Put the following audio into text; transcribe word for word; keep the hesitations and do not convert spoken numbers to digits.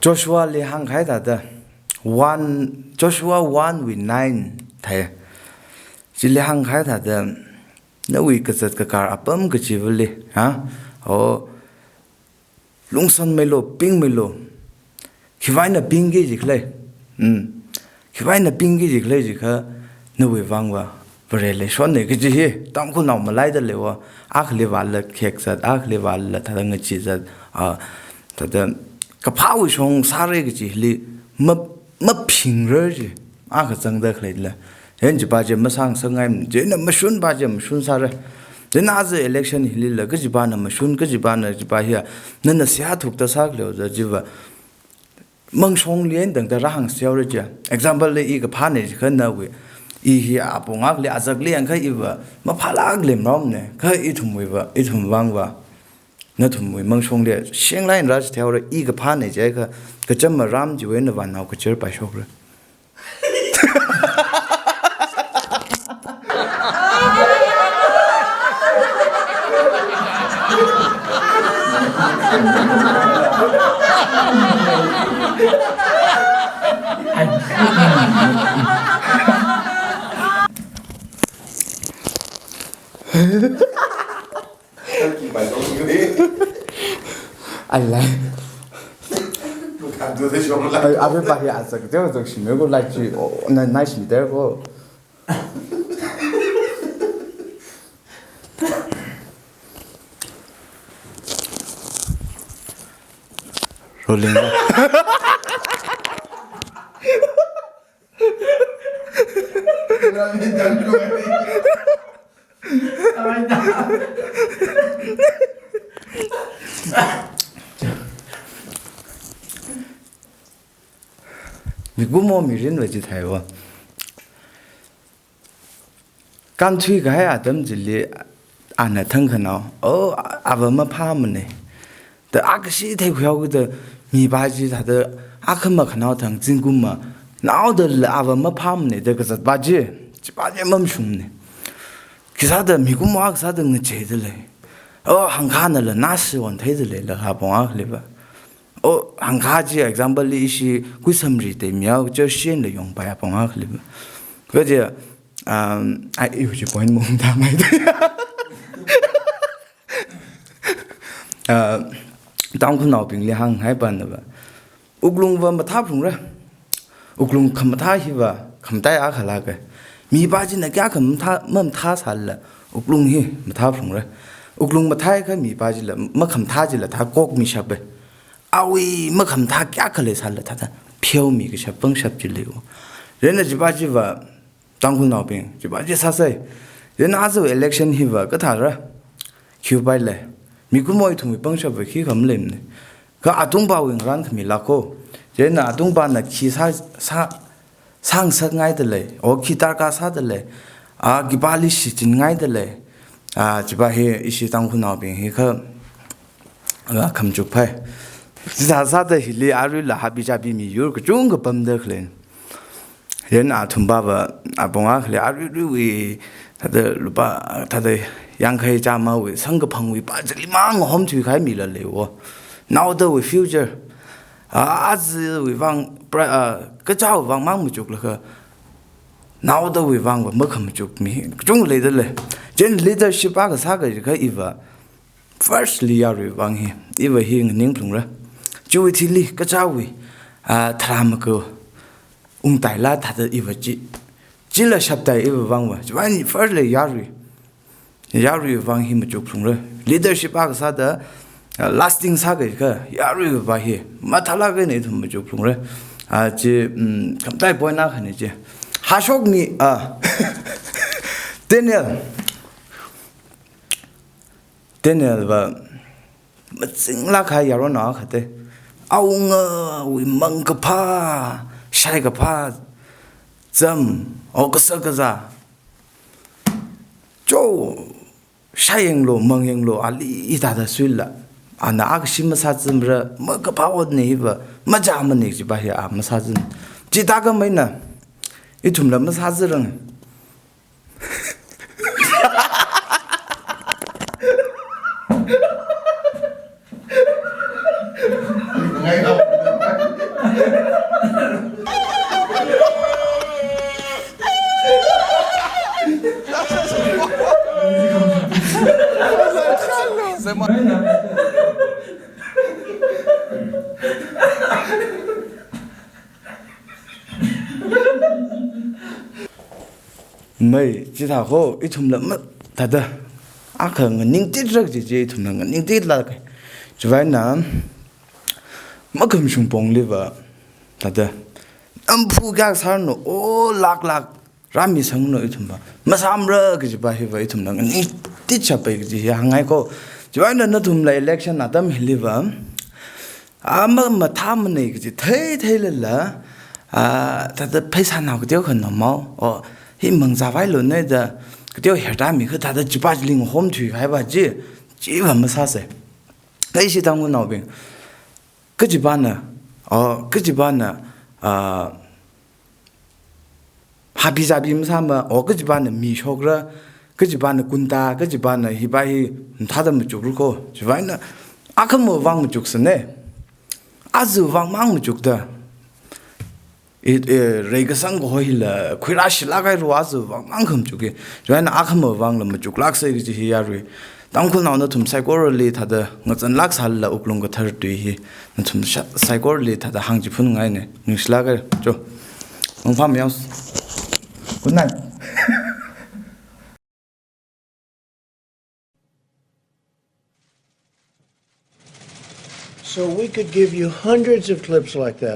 Joshua li hāngkahai thāda, one, Joshua one wui nine thāi. Chili hāngkahai thāda, nawui kazat kakar apam kachivali, ha? O, lungsanmeilu, pingmeilu. Khiwuivang eina pingki jikhala? Hmm. Khiwuivang eina pingki jikhala jiakha, nawui vangva Vare leishonna kaji hi, Tangkhulnao malaida leiva, akhali vāla khek zat, akhali vāla thāda ngachee zat, a, thāda kaphāwui shong sāra kaji hili, ma, maphingra ji, akha zangda khaleila. Hen chipa chi masāngasakngai, chieina mashunpa chi mashun sāra. Chieina aja election hilila, kachipana mashun, kachipana chipa hiya, nana seihā thukta sākhaleoda chiva, mangshongli eina tangda rāhāngsehaora chi. Example li i kaphāna jiakha nawui, i hi apong akhali azakli yangkha iva maphālāk lemromna, kha ithumwuiva, ithum vangva, nathumwui mangshongli shenglāk eina rāchitheihaora, i kaphāna jiakha, kacham maram chiwui eina vānao kachar paishokra. Alai. Ai, abe pa hi azak, azak shimei ko lai chi, o, na, na shimei ko. Rolling. Mikumo mirinva chithāiva. Kānthuikahai atam chili ana thangkhanao, o, ava maphāmana da akhashi theikhuihaokida mipa chi thāda akha makhanao thang zingkumma, naodala ava maphāmana da kazatpa chi, chipa chi mamashungmana. Khisāda mikumo akha sāda ngacheida lei. O, hāngkhanala nasi wantheida leila apong akhaliva. O, hāngkha chi example li ishi kuisamri teimiya, church shenla yongpai apong akhaliva. Kaje, um, ai, iwui chi point mongda mai da. Uh, Tangkhulnaobingli hānghaipanava, wuklungva mathāphalungra. Wuklung khamathā hiva khamatai akhalāka. Mipa china kayākha mathā, mamathāsālala, wuklung hi mathāphalungra. Wuklung mathāakha mipa chila, makhamathā chila thāda kokmishapa. Awui makhamathā kayākha leisālala thāda pheomikashap pangshap chi leiya. Chieina chipa chiva, Tangkhulnaobing, chipa chi sāsai. Chieina aja election hiva kathāra? Khiwuipaila? Mikumo ithumwui pangshapva khikha maleimana. Kha atungpawui ngarānkhami lāka. Chieina atungpana khi sā, sā, sāngasakngaida lei, o khi darkar sāda lei, a, khipāli shichinngaida lei, a, chipa hi ishi Tangkhulnaobing hi kha, a, khamachukpai. Chithā sāda hili aruila hābi chābi miyur kachungkha pamda khalei. Chieina athumpava apong akhali aruiruiwui, thāda lupā, thāda yangkhai chāmawui, sangkaphangwui pa chili mang homthuikahai mila leiya. Naodawui future, a, ajawui vang, pra-, a, kachāwui vang mang machuklaga, naodawui vangva makhamachuk mi kachungkha leida lei. Chieina leadership akha sākahai jiakha iva, firstly yaruiwui vang hi, iva hi nganingphalungra. Chiwui thili kachāwui, a, tharā mako, ungtaila thāda iva chi, chila shaptai iva vangva. Chiwui firstly yarui. Yaruiwui vang hi machukphalungra. Leadership akha sāda, uh, lasting sākahai jiakha, yaruiwui pa hi mathālāk eina ithum machukphalungra. A, chi, um, khamatai point akhana chi. Hāshokmi, a, Daniel. Danielva mazinglāk kahai yaron akha te. Awungawui mangkaphā, shaikaphā, zam, o kasā kazā. Cho, shayanglu, mangyanglu, ali ithāda suila. Ana akhashi masāzamra, makaphā otna hiva, machāmana chipa hi a masāzam. Chithākhameina, ithumla masāzarang. Mei, chithākha, ithumla ma, thāda, akha nganingtitrak chi chi, ithumla nganingtitlāka. Chiwui eina, makhum shungpongliva, thāda, namphu kayākha sāranu, o, lāk lāk, rāmisangnu ithumva. Masāmara kajiva hiva ithumla nganingtitshappai kaji hi hāngngaiko. Chiwui eina nathumla election atam hiliva, a, ma, mathāmanei kaji thei theilala, a, thāda pheisānao kateokha nao mao, o, hi mangzāvailunei da, kateo herda mikha thāda chipa chili ngahomthuihaiva chi, chiva masāsei. Kha ishi Tangkhulnaobing, kachipana, o, kachipana, a, habi zabi masāma, o kachipana mi shokra, kachipana kunta, kachipana hipa hi mathāda machukra ko. Chiwui eina, akhama vang machuksanei. Aja vang mang machukta. I, i, reikasang kaho hila, khuirāshilāk hairu aja vang mang khamachukki. Chiwui eina akhama vangla machuklāksei kaji hi yarui. Tangkhulnao nathum saikorali thāda ngazanlāk sālala wuklung kathar tui hi. Nathum sha-, saikorali thāda hāngchiphunngainei. Ningshilāk hai, cho. Mangpha mayos. Good night. So we could give you hundreds of clips like that.